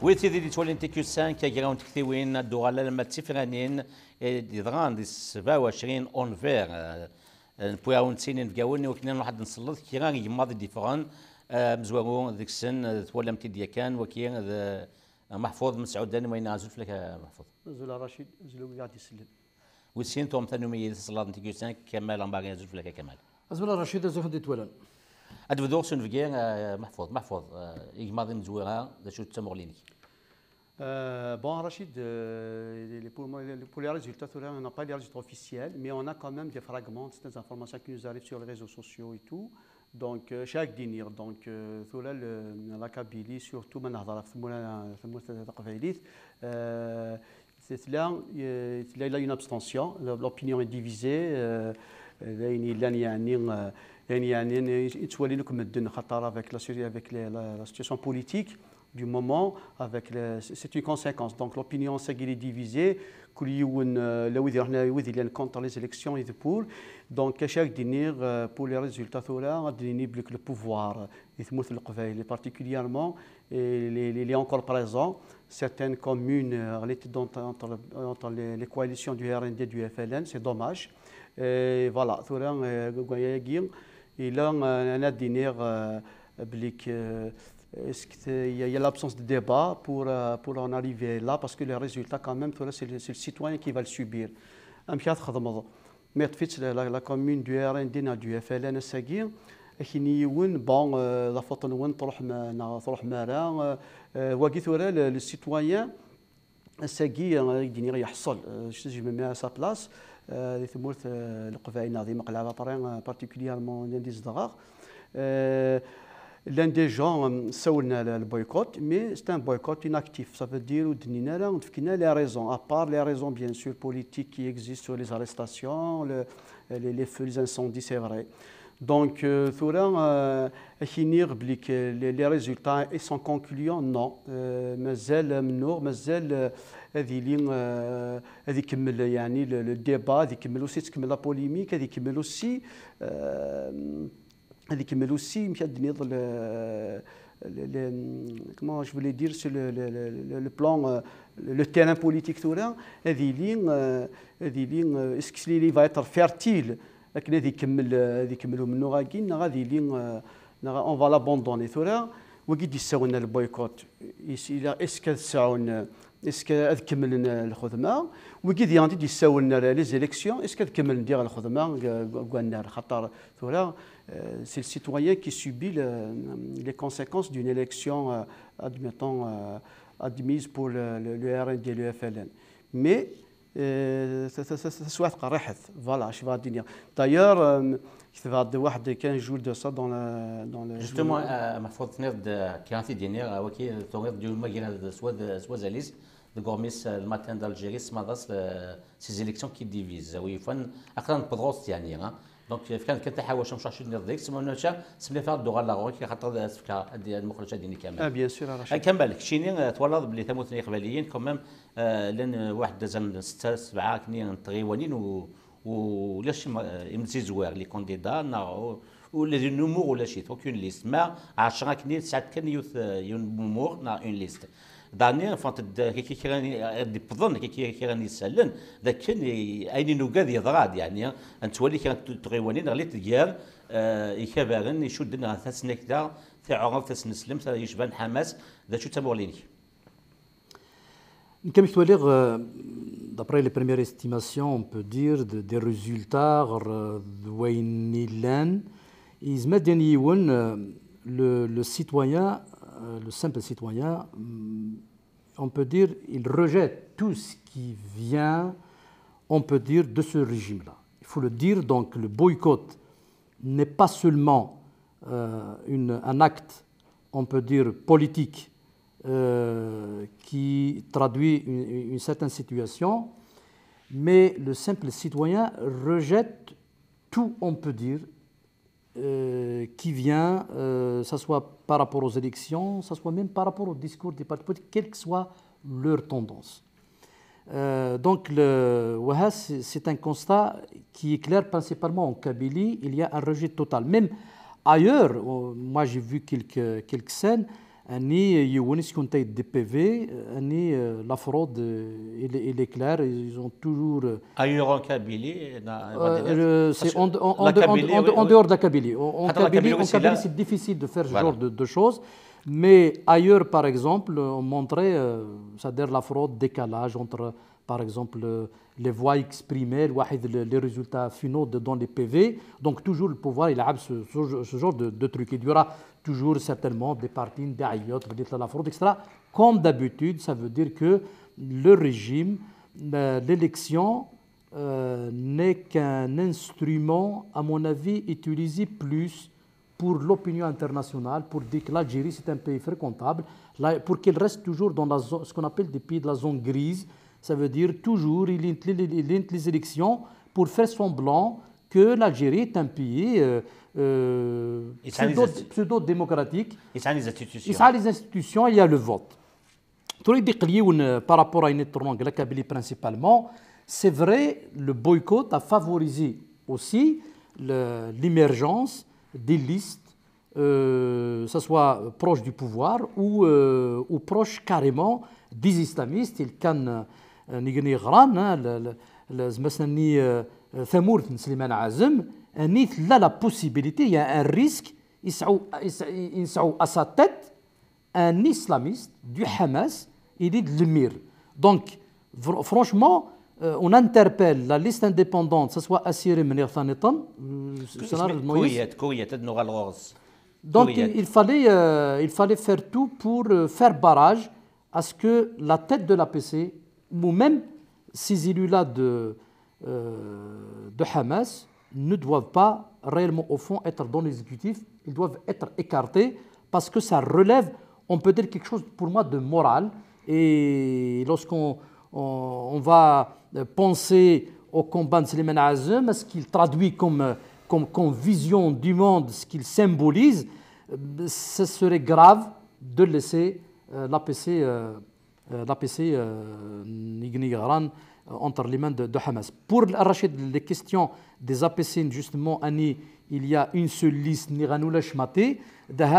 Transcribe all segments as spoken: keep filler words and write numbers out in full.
Wid tid i d-yettwalin T Q cinq, agraw n tektiwin, ad d-uɣal alamma d tifranin i d-yeḍran di sebɛa u ɛecrin unver. Eh, newwi-awen-d sin inebgawen i wakken ad nruḥ ad nselleḍ kra n yigmaḍ i d-yeffɣen. Eh, amezwaru deg-sen, eh, twalam-t-id yakan, waki d, eh, Meḥfud Mesɛud Anwayna. Azul fell-ak, a Meḥfud. Azul a Racid, azul a wid i ɣ-d-isellen. Wis sin, tuɣem tanumi yid-s aṣellad n T Q cinq, Kamal Amari. Azul fell-ak a Kamal. Azul a Racid, azul fell-ak a wid i d-yettwalin. Ad d-bduɣ s unebgi, eh, Meḥfud. Meḥfud, eh, igmaḍ imezwura, d acu d tamuɣli-inek? Euh, bon, Rachid, euh, les- pour, moi, les- pour les résultats, tura, on n'a pas les résultats officiels, mais on a quand même des fragments, certaines informations qui nous arrivent sur les réseaux sociaux et tout. Donc, euh, chaque dinir, donc, euh, tura, le- la Kabylie, surtout, ma nehḍer ɣef tmura- tmurt taqbaylit, euh, c'est là, euh, là, il y a une abstention, l'opinion est divisée, euh, d ayen yellan, yeɛni, euh, d ayen yeɛni, yettwalin akk medden, xaṭer avec la, avec les- la, la situation politique du moment, avec le- c'est une conséquence. Donc l'opinion, c'est qu'elle est divisée, kul yiwen, euh, la wid iruḥen, wid yellan contre les élections et de pour. Donc, acu ara k-d-iniɣ, euh, pour les résultats tura, ad d-nini belli le pouvoir, di tmurt n Leqbayel, et particulièrement, et les- les- les encore présents, certaines communes, euh, ɣlint entre, entre, entre les, les coalitions du R N D, du F L N, c'est dommage. Et voilà, tura, euh, deg wayagi, yella, euh, ad d-iniɣ, euh, belli que, euh, est-ce que il y a, il y a l'absence de débat pour, euh, pour en arriver là, parce que le résultat, quand même, tura, c'est le, c'est le citoyen qui va le subir. Amek ara txedmeḍ? Mi ṭṭfit la, la, la commune du R N D neɣ du F L N ass-agi, akini yiwen, bon, euh, la faute-nwen, truḥem, neɣ truḥem ara, euh, euh, wagi tura, le, le citoyen, ass-agi, euh, ad k-d-iniɣ yeḥṣel, euh, je, je me mets à sa place, euh, di tmurt, euh, Leqbayel neɣ di Meqleɛ Laṭri, euh, particulièrement anda i zedɣeɣ. Euh, llan des gens, euh, ssawlen le, le boycott, mais c'est un boycott inactif. Ça veut dire, ur d-nnin ara, ur d-fkin ara les raisons, à part les raisons, bien sûr, politiques qui existent sur les arrestations, le, les, les feux, les incendies, c'est vrai. Donc, euh, tura, euh, ad k-iniɣ belli que les, les résultats, ils sont concluants, non. Euh, mazal amennuɣ, mazal, euh, ad yili, euh, ad ikemmel, yeɛni, le, le débat, ad ikemmel aussi, tkemmel la polémique, ad ikemmel aussi, euh, ad ikemmel aussi, amek ad d-niniḍ, le, le, le- comment je voulais dire, sur le, le, le, le- le plan, euh, le terrain politique tura, ad yili, euh, ad yili, euh, est-ce qu'il va être fertile akken ad ikemmel, euh, ad ikemmel umennuɣ-agi, neɣ ad yili, euh, neɣ on va l'abandonner tura? Wigi d-yessawlen le boycott, is- ila- est-ce que ad sɛun, euh, est-ce que ad kemmlen, euh, lxedma? Wigi d-yaɣen d-yessawlen ar les élections, est-ce que ad kemmlen diɣ lxedma deg, deg wannar? Xaṭer tura, euh, c'est le citoyen qui subit le- les conséquences d'une élection, euh, admettons, euh, admise pour le, le, le R N D, le F L N. Mais, euh, ça, ça, ça, ça soit correct. Voilà, je vais dire. D'ailleurs, euh, كتبها واحد quinze jours de ça dans le, dans le Justement, euh, Meḥfud, tenniḍ-d, euh, kra t-id-iniɣ, euh, waki, turiḍ-d yiwen magraḍ s wad- s wazal-is, deg uɣmis, euh, Le Matin d'Algérie, semmaḍ-as, euh, ces élections qui divisent. Wi yufan, aql-aɣ newweḍ ɣur-s, yeɛni, hein. Donc, fkan kan taḥawact, amecṭuḥ, acu d-tenniḍ deg-s, ma ulac, semmi fara ad d-uɣaleɣ ɣur-k, xaṭer ad s-fkeɣ ad d-, ad muqleɣ ad d-ini Kamal. Ah, bien sûr, a Racid. A Kamal, keččini, euh, twalaḍ belli tamurt n Yiqbayliyen, quand même, euh, llan, euh, waḥed azal n setta, sebɛa, akkenni n tɣiwanin, u, u ulac im-, euh, imzizwer, les candidats, neɣ u, ula d umuɣ ulac-it, aucune liste. Ma ɛecra akkenni, tesɛiḍ kan yiwet, euh, yiwen n umuɣ, neɣ une liste. Dani, enfin, d-, kiki kra n-, ad d-iwwḍen, kiki kra n yisallen, d akken i, ayen i nugad yeḍra-d, yeɛni, ad nettwali kra n t-, tɣiwanin ɣlint gar, eh, ikabaren icudden ɣer tasnakta, tiɛuṛabt tasneslemt, yecban Ḥamas. D acu d tamuɣli-inek? Nekk, amek twaliɣ, euh, d'après les premières estimations, on peut dire, de- des résultats, euh, d wayen illan, yezmer ad d-yini yiwen, euh, le, le citoyen, euh, le simple citoyen, hum, on peut dire, il rejette tout ce qui vient, on peut dire, de ce régime-là. Il faut le dire, donc le boycott n'est pas seulement, euh, une- un acte, on peut dire, politique, euh, qui traduit une, une certaine situation, mais le simple citoyen rejette tout, on peut dire, euh, qui vient, euh, ça soit par rapport aux élections, ça soit même par rapport au discours des partis politiques, quelle que soit leur tendance. Euh, donc, le, ouais, c'est c'est un constat qui est clair, principalement en Kabylie, il y a un rejet total. Même ailleurs, euh, moi j'ai vu quelques, quelques scènes, Ani yiwen, est-ce qu'on taille des P V, ani, euh, la fraude, euh, il est, il est clair, ils ont toujours, euh, Ailleurs en Kabylie, na- euh, c'est en, en- en- en dehors de la Kabylie. En, en Kabylie, en Kabylie, c'est difficile de faire ce genre de, de choses. Mais ailleurs, par exemple, on montrait, euh, c'est-à-dire la fraude, décalage entre, par exemple, euh, les voix exprimées, الواحد, les, les résultats finaux de, dans les P V. Donc toujours le pouvoir, il a ce, ce, ce genre de, de truc. Il y aura toujours certainement des partis, des عياط, peut-être la fraude, et cetera. Comme d'habitude, ça veut dire que le régime, euh, l'élection, euh, n'est qu'un instrument, à mon avis, utilisé plus pour l'opinion internationale, pour dire que l'Algérie, c'est un pays fréquentable, là, pour qu'il reste toujours dans la zone, ce qu'on appelle des pays de la zone grise, ça veut dire toujours, il int les élections pour faire semblant que l'Algérie est un pays euh, euh, pseudo-démocratique. Il y a des institutions. Il y a les institutions, il y a le vote. Tura i d-iqqel yiwen, euh, par rapport à une tournante, la Kabylie principalement, c'est vrai, le boycott a favorisé aussi l'émergence des listes, euh, que ce soit proche du pouvoir ou, euh, ou proche carrément des islamistes. Il كان نيغني غران, hein, زعما تمورت Slimane Azem, أني تلا la possibilité, il y a un risque, يسعوا à sa tête un islamiste du Hamas, il est l'émir. Donc, franchement, euh, on interpelle la liste indépendante, que ce soit Assirem, Nirthanitan, Kouyat, Kouyat, Donc, il, il, fallait, euh, il fallait faire tout pour euh, faire barrage à ce que la tête de l'A P C, ou même ces élus-là de, euh, de Hamas, ne doivent pas réellement, au fond, être dans l'exécutif. Ils doivent être écartés parce que ça relève, on peut dire, quelque chose pour moi de moral. Et lorsqu'on on, on va penser au combat de Slimane Azem, ce qu'il traduit comme, comme, comme vision du monde, ce qu'il symbolise, ce serait grave de laisser euh, l'A P C euh, l'A P C, euh, يقني غران, euh, entre les mains de, de Hamas. Pour Rachid, les questions des A P C, justement, أني, il y a une seule liste, نيغان ولا شماطي,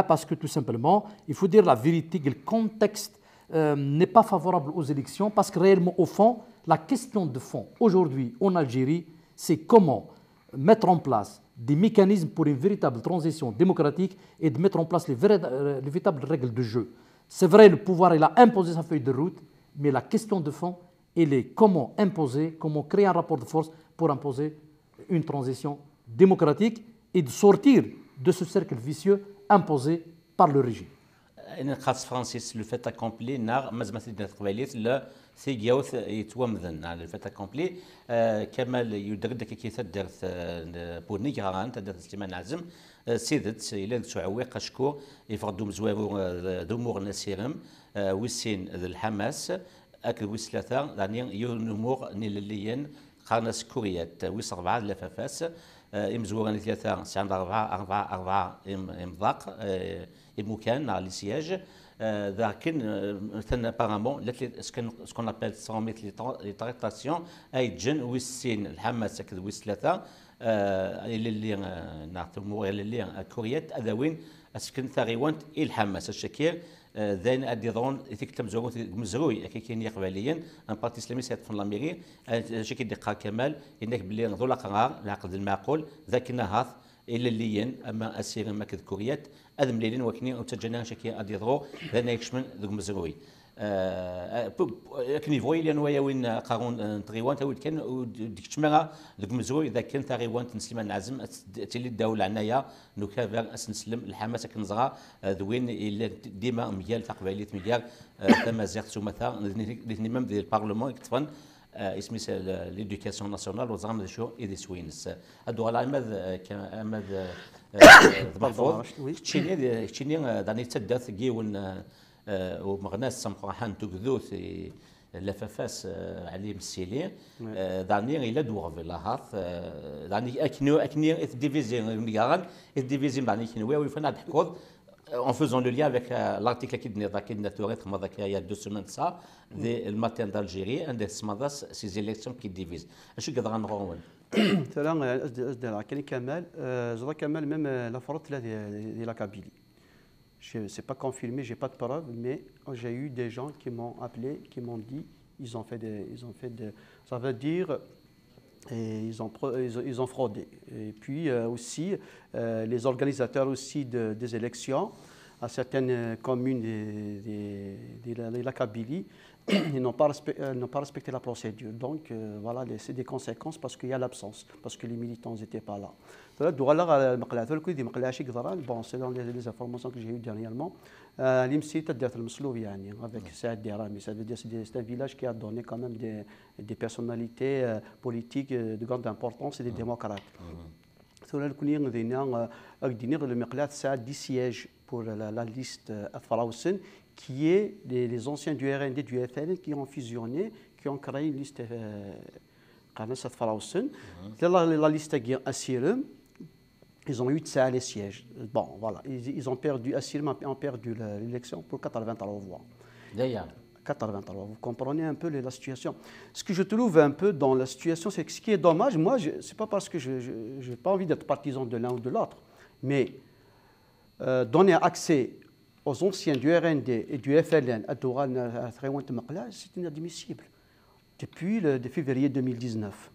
parce que tout simplement, il faut dire la vérité, le contexte euh, n'est pas favorable aux élections, parce que réellement, au fond, la question de fond, aujourd'hui, en Algérie, c'est comment mettre en place des mécanismes pour une véritable transition démocratique et de mettre en place les, vraies, euh, les véritables règles de jeu. C'est vrai, le pouvoir, il a imposé sa feuille de route, mais la question de fond, elle est comment imposer, comment créer un rapport de force pour imposer une transition démocratique et de sortir de ce cercle vicieux imposé par le régime. Ayen nxas Francis, le fait accompli, neɣ mazal ma t-id-naf teqbaylit, la tigawt yettwamden, le fait accompli. Euh, Kamal yudder-d akka taddart, euh, n Bunigran, taddart n Sliman Ɛazem. Euh, s tidet, yella deg-s uɛewwiq acku yeffeɣ-d umezwaru, euh, d umuɣ n Asirem, euh, wis sin d Lḥamas, akked wis tlata, daɣen yiwen n umuɣ n ilelliyen, qqaren-as Kuryat, wis rebɛa d Lafafas. Eh, imezwura-nni tlata sɛan rebɛa, rebɛa, rebɛa im-, imḍaq, eh, imukan, neɣ les sièges. Eh, daɣen, eh, atan apparemment, llant les, ce qu'on, ce qu'on appelle, tesɣamit, les tra-, les tractations, ay ǧǧan wis sin Lḥamas akked wis tlata, eh, ilelli, eh, neɣ tumuɣ ilelli, eh, Kuryat, ad awin, ad sken taɣiwant i Lḥamas. Acaki, eh, d ayen ad d-yeḍrun i tikkelt tamezwarut deg umezruy, akka kan Iqbayliyen, un parti islamiste yeṭṭfen la mairie, eh, acaki d-iqqar Kamal, yenna-k belli d ulaqrar, leɛqel d lmeɛqul, d akken ahat ilelliyen, ama Asirem akked Kuryat, ad mlilen, wakken ur ttaǧǧan ara acaki ad d-yeḍru d ayen ara ikecmen deg umezruy. Eh, eh, pu-, pu-, akken yebɣu yili anwa yawin aqerru n, n tɣiwant, awi-d kan, ur d-, d-keččem ara deg umezruy d akken taɣiwant n Sliman Ɛazem ad t-, ad tili ddaw leɛnaya n ukabar, ad s-nsellem Lḥamas, akken neẓra, eh, d win yellan dima mgal taqbaylit, mgal, eh, tamaziɣt s umata, nitni, nitni même di lparlement i yeṭṭfen, eh, isem-is, eh, l'éducation nationale, ur ẓran d acu i d iswi-ines. Ad uɣaleɣ ama d, eh, ka-, ama d, eh, d Meḥfud, keččini, keččini, eh, daɣen d taddart n yiwen, eh, eh, umeɣnas ameqqran n tugdut, i Lafafas, eh, Ɛli Messili. Eh, daɣen yella-d uɣbel ahat, eh, daɣen akken, akken i tdivizi Bunigran, i tdivizi daɣen kenwi, a wi yufan ad d-teḥkuḍ, eh, en faisant le lien avec, eh, l'article akka i d-tenniḍ, akka i d-tenniḍ tura, txedmeḍ akka il y a deux semaines de ça, di Le Matin d'Algérie, anda tsemmaḍ-as ces élections qui divisent. Acu i yeḍran ɣur-wen? Tura, eh, ad s-d-, ad s-d-rreɣ kan i Kamal, eh, ẓra Kamal, même, eh, la fraude tella di, di, di la Kabylie. Je sais pas confirmé, j'ai pas de preuves, mais j'ai eu des gens qui m'ont appelé, qui m'ont dit, ils ont fait des, ils ont fait de, ça veut dire, et ils ont, pro- ils ont, ils ont fraudé. Et puis euh, aussi, euh, les organisateurs aussi de- des élections à certaines euh, communes de, de- de la, de la Kabylie, ils n'ont pas, respect- euh, n'ont pas respecté la procédure. Donc euh, voilà, les- c'est des conséquences parce qu'il y a l'absence, parce que les militants n'étaient pas là. Tura d-uɣaleɣ ɣer lmeqlaɛ, tura kull di meqlaɛ acu i yeḍran, bon, selon les, les informations que j'ai eues dernièrement, euh, l'imsi taddart Lmeslub, yani, avec Saad Dirami, ça veut dire c'est des- c'est un village qui a donné quand même des, des personnalités euh, politiques euh, de grande importance et des démocrates. Tura nekkni dinna, euh, ad k-d-iniɣ, lmeqlaɛ tesɛa dix sièges pour la, la liste euh, At Frawsen, qui est les, les anciens du R N D, du F L N, qui ont fusionné, qui ont créé une liste euh, qqaren-as At Frawsen. La, la, la liste-agi, Asirem, ils ont eu tesɛa les sièges. Bon, voilà, ils, ils ont perdu, Asirem a, ont perdu la- l'élection pour quatre-vingt-trois voix. D'ailleurs, quatre-vingt-trois, vous comprenez un peu les- la situation. Ce que je trouve un peu dans la situation, c'est que ce qui est dommage, moi, je- c'est pas parce que je n'ai pas envie d'être partisan de l'un ou de l'autre, mais euh, donner accès aux anciens du R N D et du F L N à Douran, à Taiwan, c'est inadmissible. Depuis le de février deux mille dix-neuf,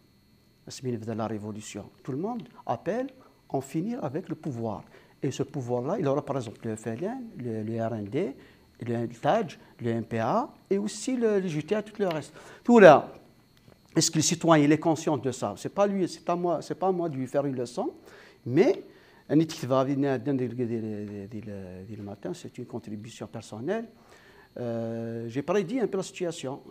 asmi nebda la révolution, tout le monde appelle en finir avec le pouvoir. Et ce pouvoir-là, il aura par exemple le F L N, le, le R N D, le TAJ, le M P A et aussi le, le J T A, tout le reste. Tout là, est-ce que le citoyen il est conscient de ça ? C'est pas lui, c'est à moi, c'est pas à moi de lui faire une leçon, mais un étudiant va venir dans le matin, c'est une contribution personnelle. Euh, j'ai prédit un peu la situation.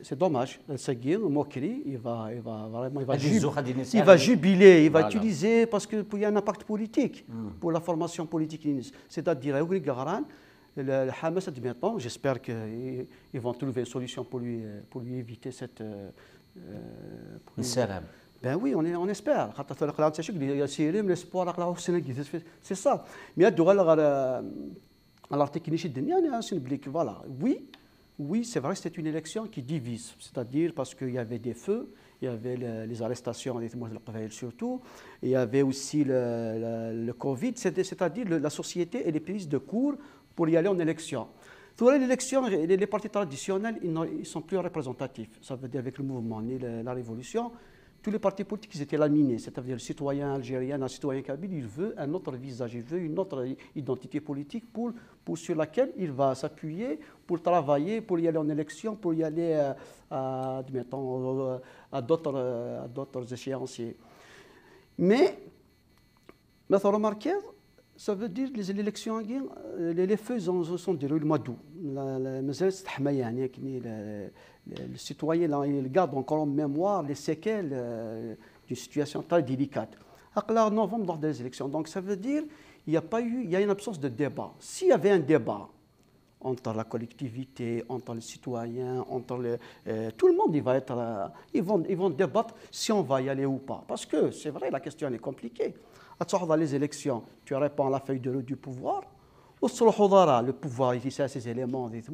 C'est dommage. Ass-agi, Mokri, il va, il va vraiment, il va, il va jubiler, il va utiliser parce que il y a un impact politique pour la formation politique. C'est-à-dire, le Hamas, admettons, j'espère qu'ils vont trouver une solution pour lui, pour lui éviter cette. Nessaram. Ben oui, on, est, on espère. C'est ça. Mais à l'article, voilà, oui, c'est vrai que c'était une élection qui divise, c'est-à-dire parce qu'il y avait des feux, il y avait les arrestations, surtout, il y avait aussi le, le, le Covid, c'est-à-dire la société et les prises de cours pour y aller en élection. L'élection, les partis traditionnels, ils ne sont plus représentatifs, ça veut dire avec le mouvement, ni la révolution, tous les partis politiques, ils étaient laminés, c'est-à-dire le citoyen algérien, un citoyen kabyle, il veut un autre visage, il veut une autre identité politique pour, pour, sur laquelle il va s'appuyer pour travailler, pour y aller en élection, pour y aller, euh, à, admettons, euh, à d'autres échéanciers. Mais, mais remarquez, ça veut dire que les élections, les, les feux sont, sont déroulés le mois d'août. Le citoyen, il garde encore en mémoire les séquelles d'une situation très délicate. En novembre, lors des élections. Donc ça veut dire qu'il n'y a pas eu, il y a une absence de débat. S'il y avait un débat entre la collectivité, entre les citoyens, entre les, euh, tout le monde, il va être, euh, ils, vont, ils vont débattre si on va y aller ou pas. Parce que c'est vrai, la question est compliquée. Dans les élections, tu réponds à la feuille de route du pouvoir, le pouvoir, il a ses éléments, il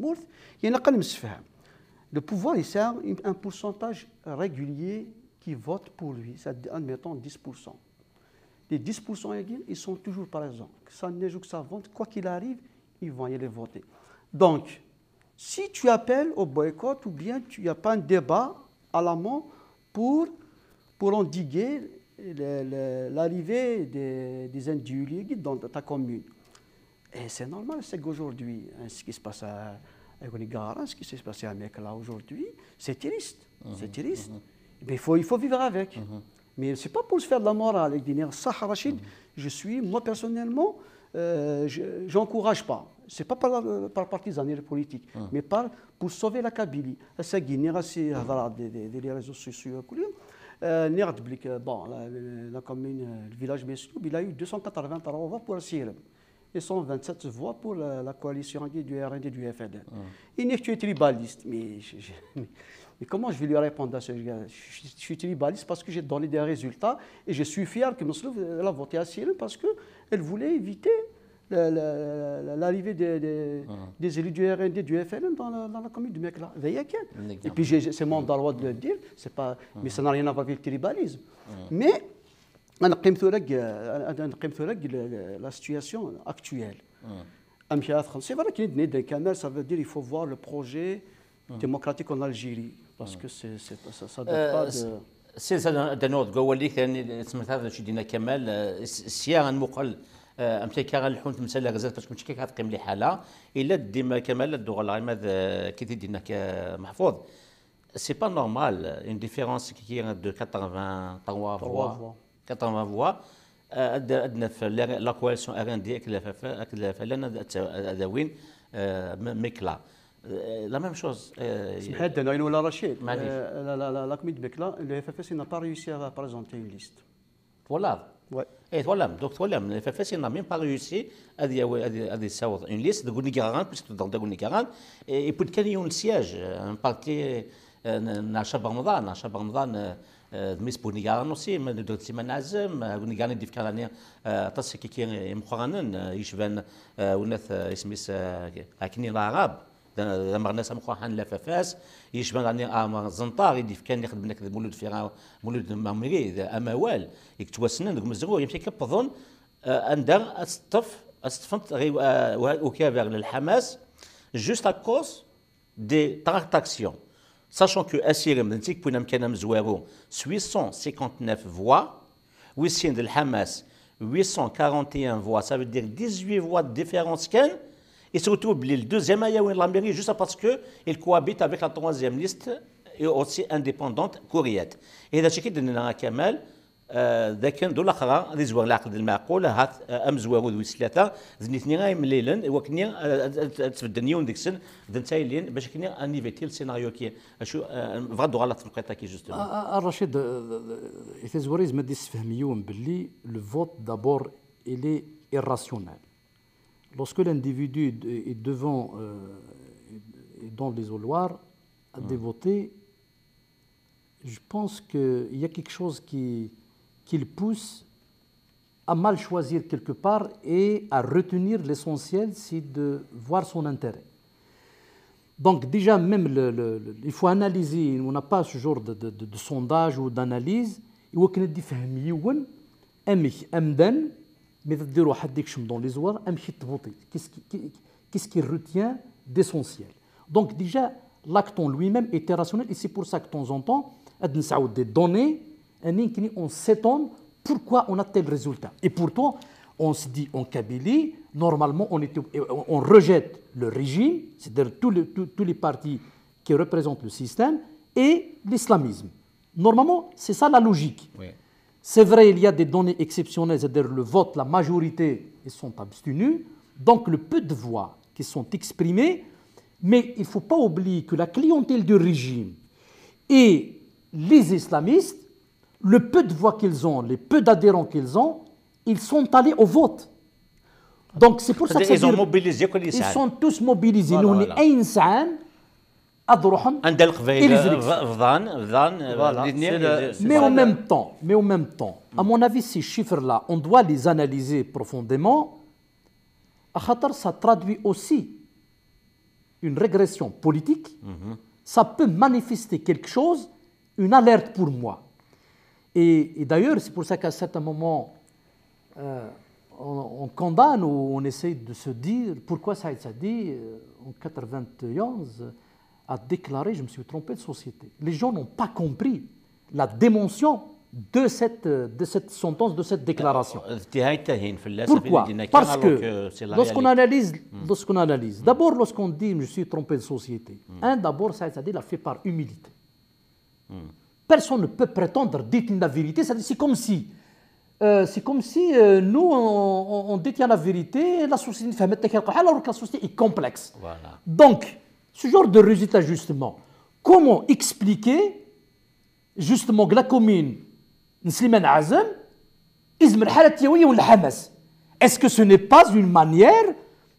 y a un pouvoir, il a un pourcentage régulier qui vote pour lui. Admettons dix pour cent. Les dix pour cent, ils sont toujours présents. Que ça neige ou que ça vente, quoi qu'il arrive, ils vont y aller voter. Donc, si tu appelles au boycott ou bien il n'y a pas un débat à l'amont pour, pour endiguer l'arrivée des, des individus dans ta commune, et c'est normal, c'est qu'aujourd'hui, hein, ce qui se passe à, à Gonigaran, ce qui s'est passé à Mekla aujourd'hui, c'est triste. C'est triste. Mais il faut, il faut vivre avec. Mais c'est pas pour se faire de la morale. Rachid, je suis, moi personnellement, euh, je n'encourage pas. C'est pas par, par partisanerie politique, mais par, pour sauver la Kabylie. C'est des, des, des réseaux sociaux. Euh, bon, la, la, commune, le village Mesloub, il a eu deux cent quatre-vingts voix pour Asirem et cent vingt-sept voix pour la, la coalition du R N D et du F L N. Il dit que tu es tribaliste. Mais, je, je, mais comment je vais lui répondre à ce gars ? Je, je suis tribaliste parce que j'ai donné des résultats et je suis fier que Mesloub a voté Asirem parce qu'elle voulait éviter l'arrivée des, des, des, élus du R N D, du F L N dans la, dans la commune de Mekla. Et puis, c'est mon droit de le dire, c'est pas, mais ça n'a rien à voir avec le tribalisme. Mais Ad neqqim tura deg, ad neqqim tura deg la, la situation actuelle. Amek ara txedmeḍ? C'est vrai, akken i d-yenna Kamal, ça veut dire il faut voir le projet démocratique en Algérie, parce que c'est, c'est, ça, ça date pas de... Sils ad nuɣ deg wawal-ik, tmertaḍ d acu d-yenna Kamal, sya ad nmuqel amek akka ad lḥun temsal ar zdat, parce que mačči akka ad teqqim liḥala. Illa d-dim Kamal, ad d-uɣaleɣ ima d kif i d-yenna Meḥfud. C'est pas normal, une différence qui est de quatre-vingt-trois voix. quatre-vingts voix. Ad naf la coalition R N D ak la F F, ak la F L N ad awin mekla. La même chose. Smeḥ-iyi, Dano, ayen wala Rachid. Maɛlic. La, la, la, la commune de Mekla, le F F S n'a pas réussi à présenter une liste. Twalaḍ? Ouais. Eh, twalam, donc twalam, le F F S n'a même pas réussi ad yawi, ad, ad yessaweḍ une liste deg unigaran, puisque dans deg unigaran, et puis kan yiwen siège, un parti, euh, n Ɛacab Remḍan, Ɛacab Remḍan, euh, d mmi-s n unigaran aussi, ma d Sliman Ɛazem, unigaran i d-yefkan ɛni aṭas kiki imeqqranen, yecban, euh, unat, euh, isem-is, euh, Akni Laɛrab. D ameɣnas ameqqran n la F F S, yecban ɛni Ɛmer Zenṭar i d-yefkan, ixedmen akked Mulud Fira, Mulud Mɛemmri, d amawal i yettwassnen deg umezruy, amek akka wwḍen, eh, anda ad teṭṭef, ad teṭṭfent ukabar n Lḥamas, juste à cause des tractations. Sachant que asirem d netta i yewwin amkan amezwaru s huit cent cinquante-neuf voix, wis sin d Lḥamas, huit cent quarante et un voix, ça veut dire dix-huit voix de différence kan, i se retrouve belli le deuxième ad yawi la mairie juste parce que il cohabite avec la troisième liste et aussi indépendante, Kuriyat. Et d acu i d-nenna a Kamal, euh, d akken d ulaxra ad izwer leɛqel d lmeɛqul, ahat, euh, amezwaru d wis tlata, d nitni ay imlilen, i wakken ad, ad, ad, ad tbedden yiwen deg-sen, d netta ay yellin, bac akken ad niviti le scénario-ki. Acu, euh, bɣa ad d-uɣaleɣ tneqqiṭ-agi, justement. A, a, a Racid, euh, i tazwara yezmer ad yessefhem yiwen belli le vote d'abord il est irrationnel. Lorsque l'individu est, est devant, euh, est dans l'isoloir, à dévoter, je pense qu'il y a quelque chose qui, qui le pousse à mal choisir quelque part et à retenir l'essentiel, c'est de voir son intérêt. Donc déjà, même le, le, le, il faut analyser, on n'a pas ce genre de, de, de, de sondage ou d'analyse, i wakken ad d-ifhem yiwen amek amdan, mi d-iruḥ ad d-ikcem dans les zones, amek i t-tvuṭi, qu'est-ce qui, qui, qu'est-ce qui retient d'essentiel. Donc déjà, l'acte en lui-même est irrationnel et c'est pour ça que de temps en temps, ad nesɛu des données, anin kni on s'étonne pourquoi on a tel résultat. Et pourtant, on se dit en Kabylie, normalement, on, était, on rejette le régime, c'est-à-dire tous les, tous, tous les partis qui représentent le système, et l'islamisme. Normalement, c'est ça la logique. Oui. C'est vrai, il y a des données exceptionnelles, c'est-à-dire le vote, la majorité, ils sont abstenus. Donc le peu de voix qui sont exprimées, mais il ne faut pas oublier que la clientèle du régime et les islamistes, le peu de voix qu'ils ont, les peu d'adhérents qu'ils ont, ils sont allés au vote. Donc c'est pour ça que ça Ils ont dure. Mobilisé كل Ils يسعى. Sont tous mobilisés. Voilà, Nous, on voilà. est un ساعة, ad ruḥen عند القبائل إلى les élections. بضان بضان Voilà, les derniers, c'est le- les- Mais en même temps, mais en même temps, à mon avis, ces chiffres-là, on doit les analyser profondément. À خاطر, ça traduit aussi une régression politique. Ça peut manifester quelque chose, une alerte pour moi. Et, et d'ailleurs, c'est pour ça qu'à certains moments, euh, on, on condamne ou on essaye de se dire pourquoi Saïd Saadi, euh, en quatre-vingt-onze, a déclaré : « Je me suis trompé de société. » Les gens n'ont pas compris la dimension de cette, de cette sentence, de cette déclaration. Tihaï tahin, fell-as, Pourquoi ? Fidel Dinac, Parce alors que que c'est la lorsqu'on réalité. Analyse, lorsqu'on analyse, d'abord lorsqu'on dit je me suis trompé de société, un, d'abord Saïd Saadi l'a fait par humilité. Personne ne peut prétendre dire la vérité, c'est c'est comme si, euh, c'est comme si euh, nous on, on- on détient la vérité, la société نفهمت لك الحق، alors que la société est complexe. Voilà. Donc, ce genre de résultat, justement, comment expliquer justement que la commune Slimane Azem يزمر حالة يوية ولا حماس ? Est-ce que ce n'est pas une manière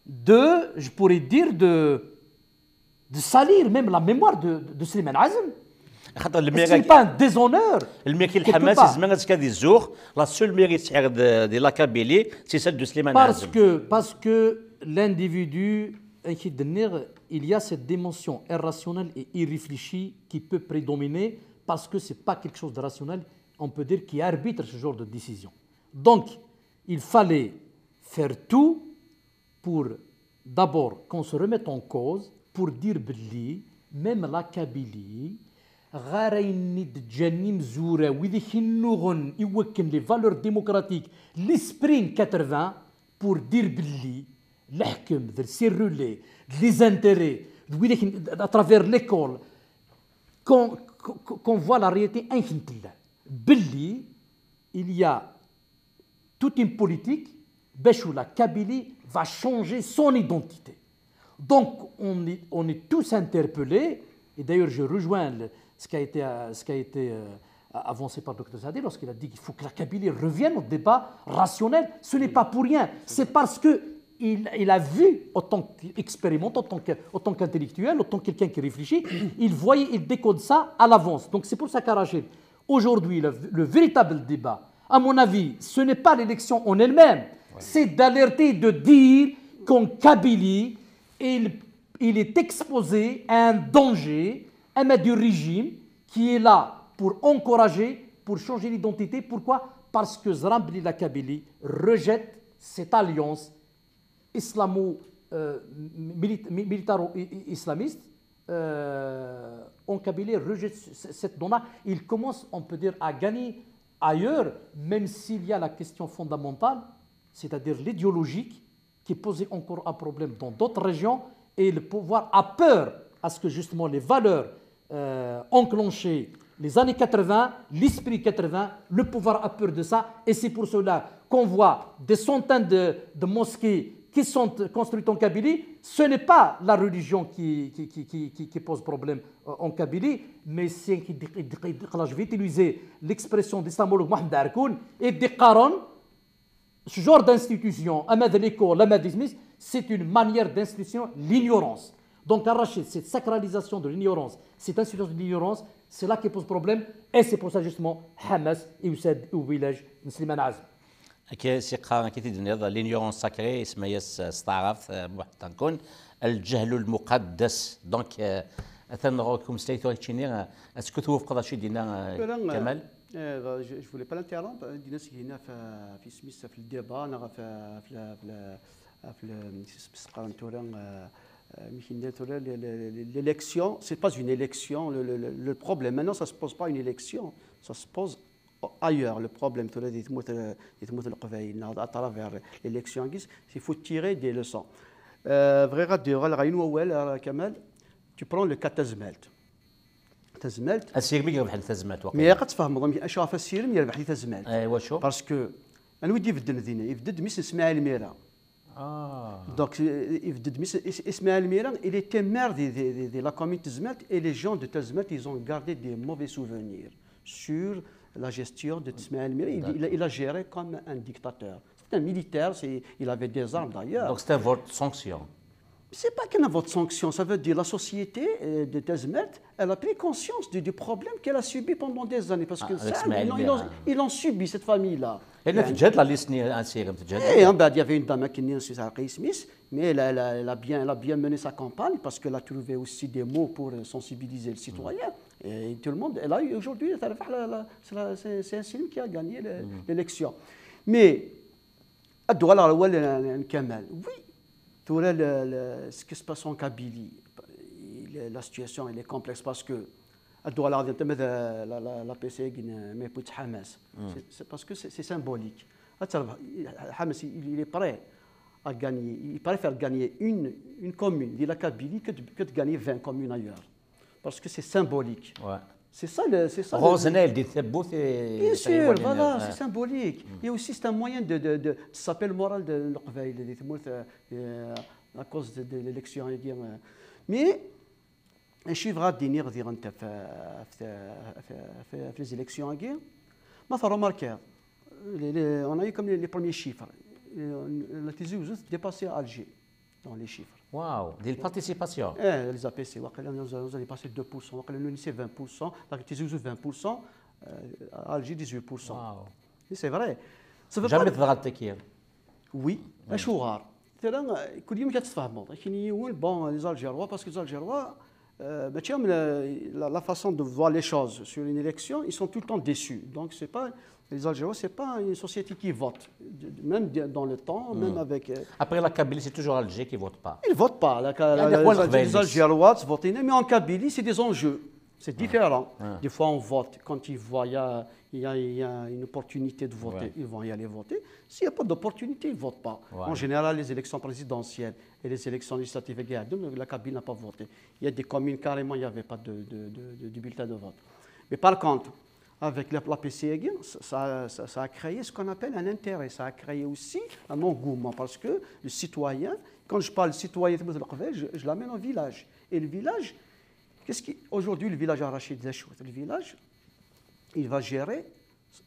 de, je pourrais dire, de, de salir même la mémoire de, de, de Slimane Azem ? خاطر Est-ce que ce n'est pas un déshonneur ? المير كي quelque الحماس part. يزمر غادي يزوغ. La seule mairie تسعير دي لا كابيلي c'est celle de Slimane Parce Azem. Que, parce que l'individu, il y a cette dimension irrationnelle et irréfléchie qui peut prédominer parce que c'est pas quelque chose de rationnel on peut dire, qui arbitre ce genre de décision. Donc, il fallait faire tout pour d'abord qu'on se remette en cause, pour dire belli, même la Kabylie, ɣer ayen i d-ǧǧan imezwura, wid i k-innuɣen i wakken les valeurs démocratiques, l'esprit n quatre-vingts, pour dire belli leḥkem d le relais, les intérêts, d wid i k-, à travers l'école, qu'on, qu'on voit la réalité ayen tella. Belli, il y a toute une politique, bac où la Kabylie va changer son identité. Donc, on est, on est tous interpellés, et d'ailleurs, je rejoins le- ce qui a été, euh, ce qui a été, euh, avancé par le docteur Saadi lorsqu'il a dit qu'il faut que la Kabylie revienne au débat rationnel. Ce n'est pas pour rien. C'est parce que il, il a vu, autant qu'expérimenté, autant que, autant qu'intellectuel, autant que quelqu'un qui réfléchit, il voyait, il décode ça à l'avance. Donc, c'est pour ça qu'Arachid, aujourd'hui, le, le véritable débat, à mon avis, ce n'est pas l'élection en elle-même, c'est d'alerter, de dire qu'en Kabylie, il, il est exposé à un danger, un du régime qui est là pour encourager, pour changer l'identité. Pourquoi ? Parce que ẓran belli la Kabylie rejette cette alliance islamo, euh, milit- mi- militaro-islamiste, euh, en Kabylie rejette ce- cette donnée. Il commence, on peut dire, à gagner ailleurs, même s'il y a la question fondamentale, c'est-à-dire l'idéologique, qui posait encore un problème dans d'autres régions, et le pouvoir a peur à ce que justement les valeurs euh, enclenchées les années quatre-vingts, l'esprit quatre-vingts, le pouvoir a peur de ça, et c'est pour cela qu'on voit des centaines de, de mosquées qui sont construites en Kabylie. Ce n'est pas la religion qui, qui, qui, qui, qui- qui pose problème euh, en Kabylie, mais c'est qui, je vais utiliser l'expression d'islamologue Mohamed Arkoun, et des Qaran, ce genre d'institution, ama d l'école, ama d isem-is, c'est une manière d'institution, l'ignorance. Donc, Arachid, cette sacralisation de l'ignorance, cette institution de l'ignorance, c'est là qui pose problème, et c'est pour ça justement Hamas, Usaid, au village, Slimane Azem. Akka, si qqaren akka i d-tenniḍ, l'ignorance sacrée, isemma-yas s taɛrabt, euh, Mohamed Arkoun, الجهل المقدس. Donc, euh, atan ɣur-k umeslay tura keččini, euh, est-ce que twufqeḍ acu i d-yenna, euh, Tura, euh, Kamal? Euh, je, je voulais pas l'interrompre. Dina Sigina fait, fait Smith, fait le débat, on a fait, fait le, fait le, fait le, c'est ce qu'on tourne, euh, euh, mais qui n'est pas le- le- le- l'élection, c'est pas une élection. Le, le- le- le problème maintenant, ça se pose pas une élection, ça se pose ailleurs. Le problème, tura, di tmurt, di tmurt n Leqbayel, à travers l'élection, il faut tirer des leçons. Euh, vrai, radio, la Kamal, tu prends le cas Tazmalt. Tazmalt, Asirem i irebḥen tazmalt, waqila. Mais ad tfehmeḍ amek acu ɣef asirem yerbeḥ di tazmalt. Eh, wacu? Parce que anwa i d-ibedden dinna? Ibedd-d mmi-s n Smaɛil Mira. Ah. Donc, euh, ibedd-d mmi-s Is- Ismaɛil Mira, il était maire de, de- de- de la commune de Tazmalt, et les gens de Tazmalt, ils ont gardé des mauvais souvenirs sur la gestion de Smaïl Mira. Il, il a- il a géré comme un dictateur. C'est un militaire, c'est- il avait des armes d'ailleurs. Donc c'est un vote sanction. C'est pas qu'un vote sanction, ça veut dire la société euh, de Tazmalt, elle a pris conscience du, du problème qu'elle a subi pendant des années. Parce que Ah, avec ça, Smaïl ils l'ont- ils Mira. l'ont- ils l'ont subi cette famille-là. Et là, تجهد la liste, hein, c'est تجهد. Et en bas, il y avait une dame qui n'est pas mais elle, a- elle a- elle a bien, elle a bien mené sa campagne parce qu'elle a trouvé aussi des mots pour euh, sensibiliser le citoyen. Et tout le monde, elle a eu aujourd'hui, elle a- c'est la- c'est c'est un signe qui a gagné le- l'élection. Mais, à Douala, Kamal, oui, tu vois le- le- ce qui se passe en Kabylie, le- la situation elle est complexe parce que à Douala, la, la, la P C, mais pour Hamas, c'est- c'est parce que c'est c'est symbolique. Hamas, il, il est prêt à gagner, il préfère gagner une, une commune de la Kabylie que de, que de gagner vingt communes ailleurs. Parce que c'est symbolique. Ouais. C'est ça le. C'est ça le- Rosenel dit تبوث et Bien sûr, voilà, Ouais. C'est symbolique. Et aussi, c'est un moyen de, de, de, de s'appeler le moral de l'Uqbayl, de Tmout, euh, à cause de, de l'élection. Euh. Mais, un chiffre à dire, dire, في, في, في, في les élections, ما remarqué, les, les, on a eu comme les, les premiers chiffres. Euh, La Tizi Ouzou dépassait Alger dans les chiffres. Wow, des participations. Eh, les A P C, واقيلا, nous avons dépassé deux pour cent, واقيلا, nous, c'est vingt pour cent, la Tizi Ouzou vingt pour cent, euh, Alger dix-huit pour cent. Wow. Et c'est vrai. Ça veut Jamais pas... تضغط تكير. Oui, acuɣer. Tura, euh, كل يوم كتفهموا. كاين يقول, bon, les Algérois, parce que les Algérois, Euh, mais tu vois, la, la- la façon de voir les choses sur une élection, ils sont tout le temps déçus. Donc, c'est pas, les Algérois, c'est pas une société qui vote. De- de- Même de- dans le temps, même avec. Euh, Après la Kabylie, c'est toujours Alger qui ne vote pas. ils ne votent pas. La, la- Il y a des la- points les, de les veille. Algérois ne votent, mais en Kabylie, c'est des enjeux. C'est différent. Ah. Des fois, on vote quand il voit, il y a, il y a- il y a une opportunité de voter, Ouais. Ils vont y aller voter. S'il n'y a pas d'opportunité, ils ne votent pas. Ouais. En général, les élections présidentielles et les élections législatives, la Kabylie n'a pas voté. Il y a des communes, carrément, il n'y avait pas de, de, de- de- de bulletin de vote. Mais par contre, avec la, l'A P C, ça, ça- ça a créé ce qu'on appelle un intérêt. Ça a créé aussi un engouement parce que le citoyen, quand je parle citoyen, je, je l'amène au village. Et le village, qu'est-ce qui, aujourd'hui, le village Rachid Lachouet, le village, il va gérer,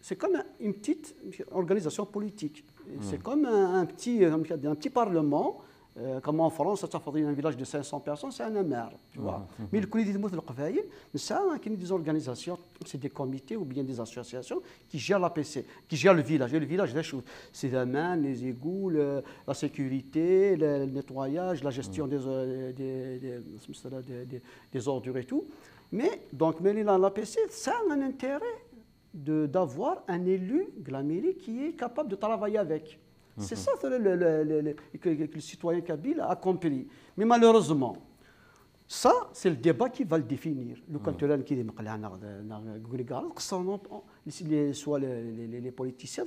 c'est comme un- une petite organisation politique. C'est comme un, un petit, un, un petit parlement, euh, comme en France, ça fait un village de cinq cents personnes, c'est un maire, tu vois. Mais le Collège des Mots de Qvaïl, ça, hein, qui est des organisations, c'est des comités ou bien des associations qui gèrent l'A P C, qui gèrent le village. Et le village, là, je- c'est la main, les égouts, le- la sécurité, le, le nettoyage, la gestion des, euh, des, des, des- des ordures et tout. Mais donc, mais là, l'A P C, ça a un intérêt de- d'avoir un élu de la mairie qui est capable de travailler avec. C'est ça le, le- le- le- le- que, que le citoyen kabyle a compris. Mais malheureusement, ça, c'est le débat qui va le définir. Le cantolan qui est les, les, les, les, soit les, les- les- les politiciens,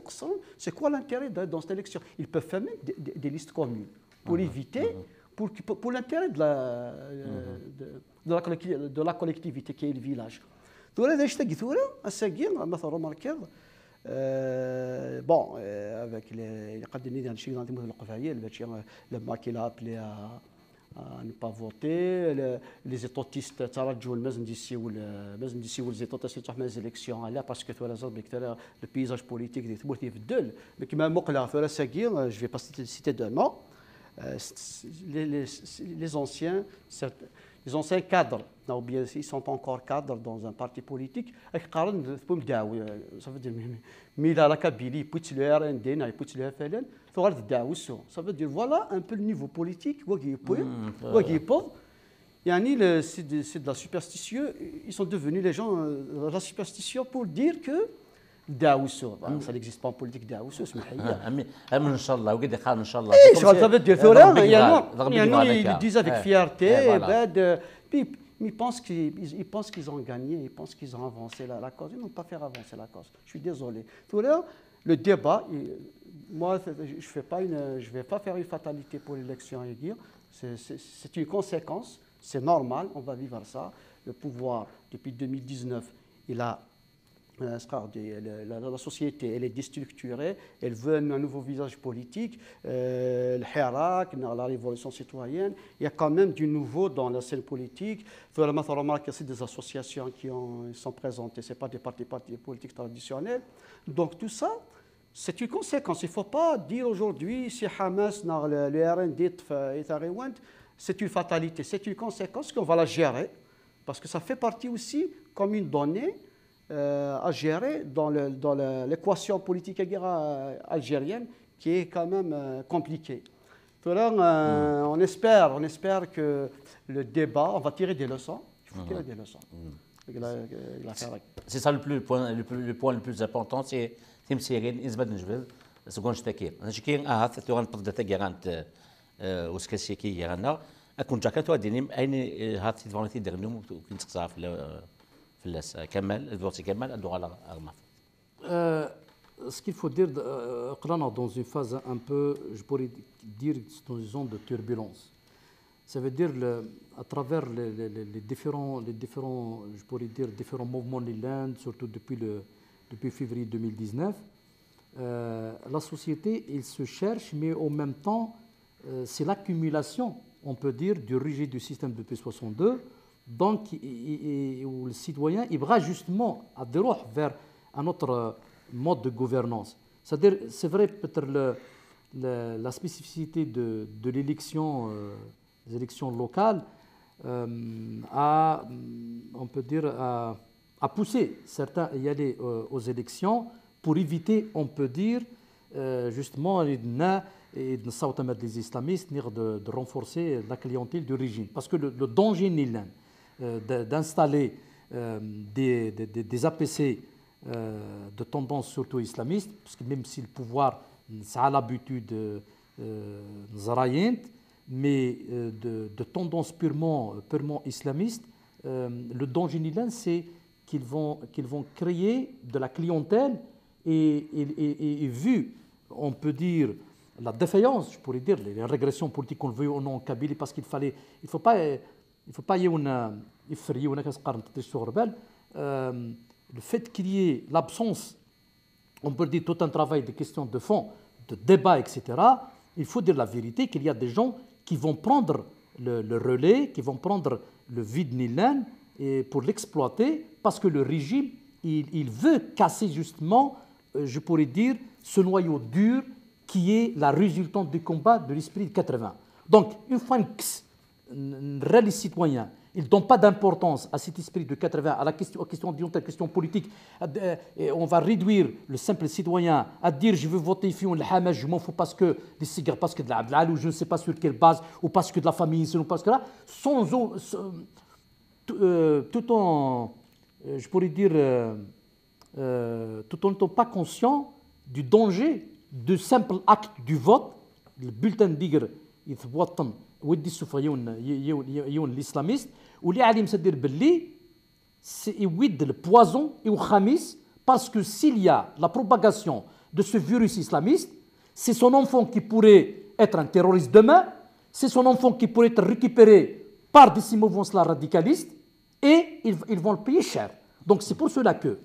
c'est quoi l'intérêt de- dans cette élection? Ils peuvent faire même des, des- des listes communes pour éviter, pour, que- pour, pour l'intérêt de la, euh, de, de la, collecti- de la collectivité qui est le village. Tura d acu tagi tura, ass-agi, ma tṛumarkeḍ, euh, bon, euh, avec les, les qadini dans le dans le Leqbayel, le, le maire qui l'a appelé à, à ne pas voter, le- les étotistes, ttṛaǧun, mazal d-yessiwel, euh, mazal d-yessiwel les étotistes, les élections, là, parce que tura, le paysage politique des tmurt ibeddel. Mais qui m'a tura, ass-agi, euh, je vais pas citer, citer de nom, euh, c'est- c'est- les, les- les anciens, certains- les anciens cadres, ou bien ils sont encore cadres dans un parti politique, ak qqaren tewwim ddeɛwessu, euh, ça veut dire, mais, mais, mais là, la Kabylie, puis le R N D, puis le F L N, tuɣal d ddeɛwessu. Ça veut dire, voilà un peu le niveau politique, wagi yewwi, wagi yewweḍ. Yani, le- c'est de, c'est de la superstition, ils sont devenus les gens, euh, la superstition pour dire que ddeɛwessu, voilà, ça n'existe pas en politique, ddeɛwessu, c'est Ah, amin, amin, inchallah, وقد يقال inchallah. Eh, ça veut dire, tura, yani, yani, ils le disent avec Eh, fierté, eh, voilà. بعد, euh, puis ils pensent qu'ils ils- ils pensent qu'ils ont gagné, ils pensent qu'ils ont avancé la, la cause. Ils n'ont pas fait avancer la cause. Je suis désolé. Tura, le débat, il- moi, c'est- je fais pas une, je vais pas faire une fatalité pour l'élection, Aguirre. C'est- C'est c'est une conséquence, c'est normal, on va vivre ça. Le pouvoir, depuis deux mille dix-neuf, il a euh, c'est-à-dire, le- la, la- la société, elle est déstructurée, elle veut un, un nouveau visage politique, euh, le Hirak, la révolution citoyenne, il y a quand même du nouveau dans la scène politique. Faut la mettre en remarque, c'est des associations qui ont, sont présentées, c'est pas des partis, partis politiques traditionnels. Donc tout ça, c'est une conséquence. Il faut pas dire aujourd'hui si Hamas, non, le, le R N D, euh, est à Rwanda, c'est une fatalité, c'est une conséquence qu'on va la gérer, parce que ça fait partie aussi comme une donnée euh, à gérer dans le- dans le- l'équation politique, euh, algérienne qui est quand même, euh, compliquée. Tura, euh, on espère, on espère que le débat, on va tirer des leçons. Il faut tirer des leçons. De la- de l'affaire. C'est ça le, plus, point, le, plus- le point le plus important, c'est timsirin, isbad njbed, c'est qu'on ch'taki. Ch'taki, ah, tu vas pas de tagarant, euh, au skasi qui y en a. Akun jaka, tu vas dire, aini, hat, tu vas dire, nous, qui ne savent, euh, في اللاس. كمال، الدور سي كمال، الدور على أغماض. Euh, ce qu'il faut dire, euh, قرانا dans une phase un peu, je pourrais dire, dans une zone de turbulence. Ça veut dire, le- à travers les, les- les- les différents, les différents, je pourrais dire, différents mouvements de l'Inde, surtout depuis, le, depuis février deux mille dix-neuf, euh, la société, il se cherche, mais en même temps, euh, c'est l'accumulation, on peut dire, du rejet du système depuis soixante-deux. Donc, il- il- il- où le citoyen, il va justement à des vers un autre, euh, mode de gouvernance. C'est-à-dire, c'est vrai, peut-être le- le- la spécificité de, de l'élection, euh, des élections locales, euh, a, on peut dire, a, a poussé certains à y aller, euh, aux élections pour éviter, on peut dire, euh, justement, et de, et de sauter les islamistes, ni de, de renforcer la clientèle du régime. Parce que le, le danger, ni l'un, euh, de- d'installer euh, des, des- des- des A P C euh, de tendance surtout islamiste, parce que même si le pouvoir a l'habitude euh, euh, نزراينت, mais euh, de, de tendance purement, purement islamiste, euh, le danger نيلان, c'est qu'ils vont, qu'ils vont créer de la clientèle et, et- et- et- et vu, on peut dire, la défaillance, je pourrais dire, les régressions politiques qu'on le veuille ou non en Kabylie, parce qu'il fallait, il faut pas, euh, il faut pas يفر يونا كاسقار نتطيش سوغ ربال, euh, le fait qu'il y ait l'absence, on peut dire, tout un travail de questions de fond, de débat, et cetera, il faut dire la vérité qu'il y a des gens qui vont prendre le, le relais, qui vont prendre le vide نيلان et pour l'exploiter, parce que le régime, il, il veut casser justement, euh, je pourrais dire, ce noyau dur qui est la résultante du combat de l'esprit de quatre-vingts. Donc, une fois que n- n- les citoyens, ils donnent pas d'importance à cet esprit de quatre-vingts, à la question, aux questions d'identité, aux questions politiques. Euh, et on va réduire le simple citoyen à dire je veux voter في الحماس, je m'en fous parce que les cigares, parce que de la, de la, ou je ne sais pas sur quelle base, ou parce que de la famille, sinon parce que là, sans, au- s- tout, euh, tout en, euh, je pourrais dire, euh, euh, tout en n'étant pas conscient du danger du simple acte du vote, le bulletin de بيقر يتبطن ويدي السفرة يون, يون, يون, يون l'islamiste, واللي عليه مسدير باللي c'est يويد le poison يوخميس, parce que s'il y a la propagation de ce virus islamiste, c'est son enfant qui pourrait être un terroriste demain, c'est son enfant qui pourrait être récupéré par des ces mouvances-là radicalistes, et ils, ils vont le payer cher. Donc c'est pour cela que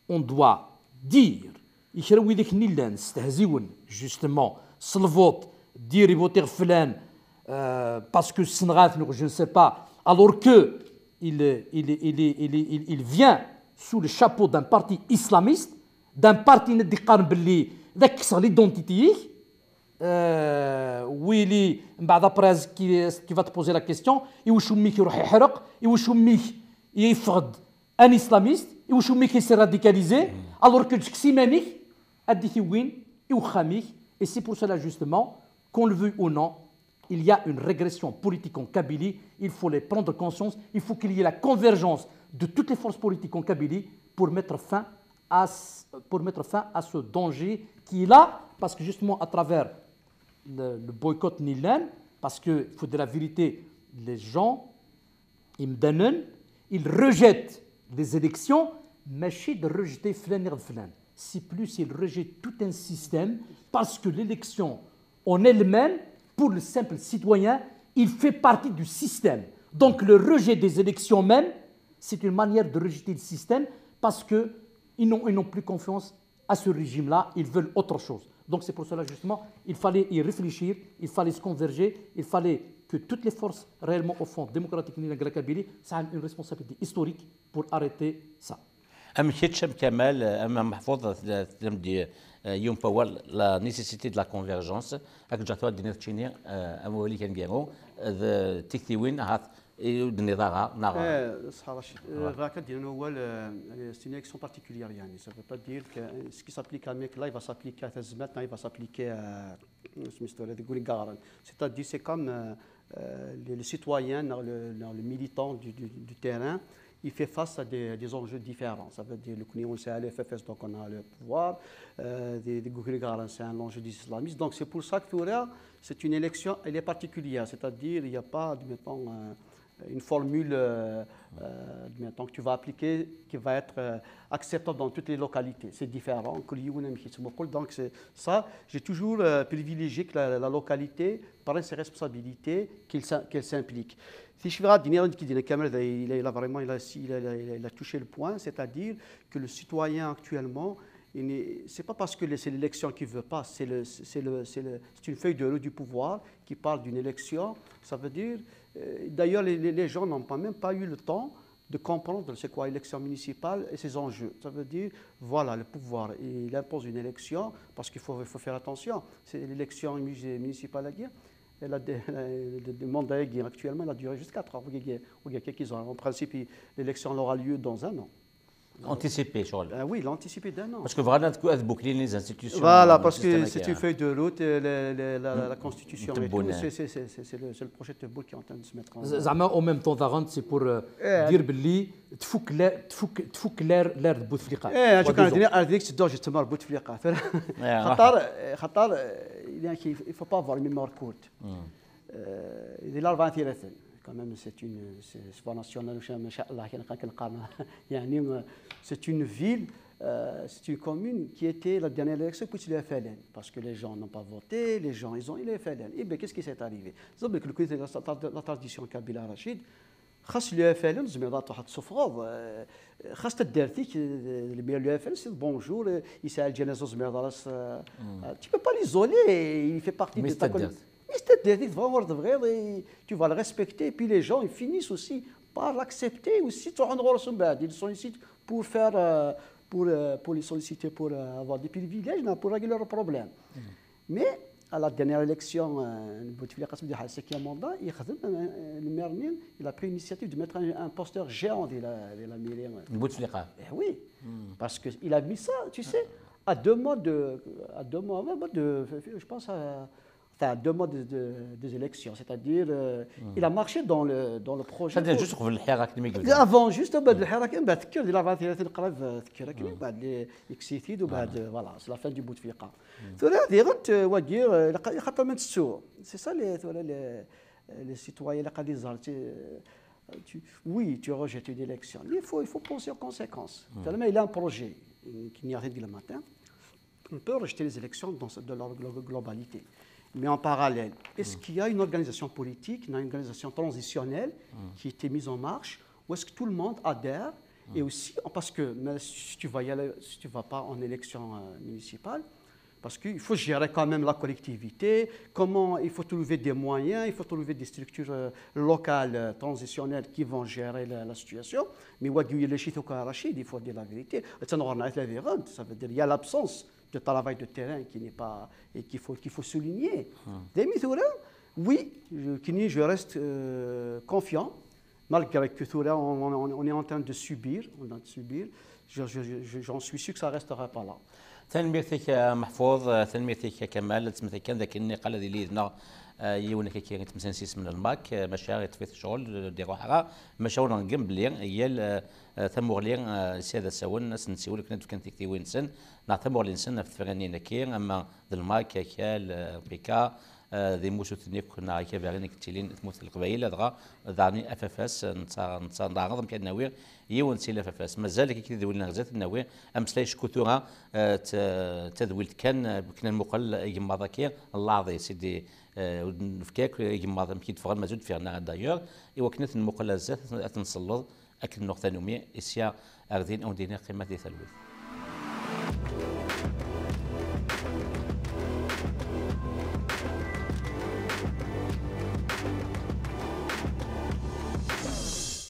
on doit dire, يكرا ويدك نيلان استهزيون, justement, صلفوت, dire يبوتيغ فلان, euh, parce que سنغاث, je ne sais pas, alors que il, il, il, il, il, il vient sous le chapeau d'un parti islamiste, d'un parti ندي قارن باللي ذاك كسر l'identité, euh, ويلي من بعد après qui, qui va te poser la question, يوشو ميك يروح يحرق, يوشو ميك يفقد un islamiste, يوشو ميك يصير radicalisé, alors que تشكسي مانيك, أديك وين, يوخاميك, et c'est pour cela justement, qu'on le veuille ou non, il y a une régression politique en Kabylie, il faut les prendre conscience, il faut qu'il y ait la convergence de toutes les forces politiques en Kabylie pour mettre fin à ce, pour mettre fin à ce danger qui est là, parce que justement à travers le, le boycott نيلان, parce qu'il faut de la vérité, les gens, إمدانن, ils rejettent les élections, ماشي de rejeter فلان يغد فلان. C'est plus, ils rejettent tout un système, parce que l'élection en elle-même, pour le simple citoyen, il fait partie du système. Donc le rejet des élections même, c'est une manière de rejeter le système, parce que ils n'ont, ils n'ont plus confiance à ce régime-là, ils veulent autre chose. Donc c'est pour cela justement, il fallait y réfléchir, il fallait se converger, il fallait que toutes les forces réellement au fond démocratiques نيلان قال لك Kabylie, ça a une responsabilité historique pour arrêter ça. Am kečč, am Kamal, am Meḥfuḍ, tlam-d yiwen n wawal, la nécessité de la convergence. Ad k-ǧǧeɣ tura ad d-tiniḍ keččini amawal-ik aneggaru, d tiktiwin ahat i ur d-tenniḍ ara, neɣ? Eh, ṣṣeḥ Racid. Eh, bɣiɣ ad d-iniɣ awal, eh, c'est une élection particulière, yeɛni. Ça veut pas dire que, eh, ce qui s'applique à Mekla, il va s'appliquer à Tazmalt, neɣ il va s'appliquer à, eh, isem-is tura, deg Wrigaren. C'est-à-dire, c'est comme, eh, eh, le, le citoyen, neɣ le, neɣ le militant du, du, du terrain, il fait face à des, des enjeux différents. Ça veut dire, le Knion, c'est à l'F F S, donc on a le pouvoir. Eh, deg, deg Wrigaren, c'est un enjeu des islamistes. Donc, c'est pour ça que tura, c'est une élection, elle est particulière. C'est-à-dire, il n'y a pas, admettons, eh, une formule, eh, eh, admettons, que tu vas appliquer, qui va être, eh, acceptable dans toutes les localités. C'est différent. كل يوم يمشي يتمقل. Donc, c'est ça, j'ai toujours, eh, privilégié que la, la localité prenne ses responsabilités, qu'elle s'im-, qu'elle s'implique. Si je vais dire, il a, il a vraiment, il a, il a, il a, il a touché le point, c'est-à-dire que le citoyen actuellement, il n'est, c'est pas parce que le, c'est l'élection qui veut pas, c'est le, c'est le, c'est le, c'est une feuille de route du pouvoir qui parle d'une élection. Ça veut dire, euh, d'ailleurs, les, les, les gens n'ont pas, même pas eu le temps de comprendre c'est quoi l'élection municipale et ses enjeux. Ça veut dire, voilà, le pouvoir, il impose une élection, parce qu'il faut, il faut faire attention. C'est l'élection mu-, municipale, la guerre, elle a des, elle a des, des mandats actuellement, elle a duré juste quatre ans. Vous voyez, vous voyez qu'ils ont, en principe, l'élection aura lieu dans un an. Anticipé, شغل. Ah oui, l'anticipé d'un an. Parce que vraiment, ad bouclin les institutions. Voilà, parce que c'est une feuille de route, euh, la, la, la, la constitution et tout, c'est le, le projet de boule qui est en train de se mettre en زعما au même temps, c'est pour dire باللي تفك تفك تفك l'air l'air de Bouteflika. ايه، شو كان الدنيا؟ هذيك تدور جت تمر Bouteflika. خاطر خاطر يعني، il faut pas avoir une mémoire courte. Il a vingt ans, quand même, c'est une, c'est sport national, ما شاء الله, كان كان قام يعني. C'est une ville, euh, c'est une commune qui était la dernière élection, puis le F L N, parce que les gens n'ont pas voté, les gens, ils ont eu le F L N. Et bien, qu'est-ce qui s'est arrivé? La tradition kabyle, Rachid, خاص le F L N, زعما تروح تصفغض خاص تدارتيك. Le F L N, c'est bonjour, يسعى الجنازه زعما. Tu peux pas l'isoler, il fait partie de ta communauté. Mais c'est-à-dire, tu vas voir de vrai, et tu vas le respecter. Et puis les gens, ils finissent aussi par l'accepter aussi. Ils sont ici pour faire, euh, pour, euh, pour les solliciter, pour euh, avoir des privilèges, non, pour régler leurs problèmes. Mais à la dernière élection, euh, Bouteflika, le cinquième mandat, il a pris l'initiative de mettre un, un poster géant de la, de la mairie. Bouteflika. Eh oui, parce qu'il a mis ça, tu sais, à deux mois de, à deux mois, de, je pense à, enfin, deux mois de, de, des élections, c'est-à-dire euh, il a marché dans le, dans le projet. C'est-à-dire juste قبل الحراك. Avant, juste بعد الحراك, من بعد تذكر ديال أربعة وثلاثين قريب, تذكر كي بعد لي اكسيتيد وبعد, voilà, c'est la fin de Bouteflika. ثورة هذه غير واقي خاطر ما تسوى. C'est ça les, ثورة les, les citoyens اللي قاعد يزهر. Oui, tu rejettes une élection. Mais il faut, il faut penser aux conséquences. Tellement il a un projet qui n'y a rien de matin. On peut rejeter les élections dans, dans leur globalité. Mais en parallèle, est-ce qu'il y a une organisation politique, une organisation transitionnelle qui était mise en marche, où est-ce que tout le monde adhère, et aussi, parce que mais si tu vas y aller, si tu vas pas en élection euh, municipale, parce qu'il faut gérer quand même la collectivité, comment il faut trouver des moyens, il faut trouver des structures euh, locales, euh, transitionnelles qui vont gérer la, la situation. Mais واقي ولا شي ثوك Rachid, il faut dire la vérité. Ça veut dire il y a l'absence de travail de terrain qui n'est pas, et qu'il faut, qu'il faut souligner. Dès ثورة, oui, je, كني, je reste euh, confiant, malgré que ثورة, on, on, on est en train de subir, on a de subir. Je, je, je, j'en suis sûr que ça restera pas là. Tanemmirt-ik a Meḥfud, tanemmirt-ik a Kamal, ad tmettek kan d akken niqal ad yili yid-neɣ yiwen akka yettmeslay s yisem n Lmak, maca iṭṭef-it ccɣel, ur d-iruḥ ara, maca ur nṛeggem belli yal tamuɣli s yad asawen ad sen-nsiwel akken ad d-fken tiktiwin-nsen neɣ tamuɣli-nsen ɣef tefranin-agi, ama d Lmak, akal, Rebika, d imusuten akk neɣ ikabarin i yettilin di tmurt n Leqbayel, dɣa daɣen i F F S, netta, netta neɛreḍ amek ad nawi yiwen si F F S. Mazal akka tidwilin ɣer zdat ad nawi ameslay, acku tura d tadwilt kan, akken ad nmuqel igemmaḍ-agi, n leɛḍis i d-, ur d-nefki akk igemmaḍ amek i d-ffɣen, mazal ur d-ffiɣen ara d'ailleurs, i wakken ad ten-nmuqel ar zdat, ad ten-nselleḍ akken nuɣ tanumi, i sya ar din, ad wen-d-iniɣ qqimet di talwit.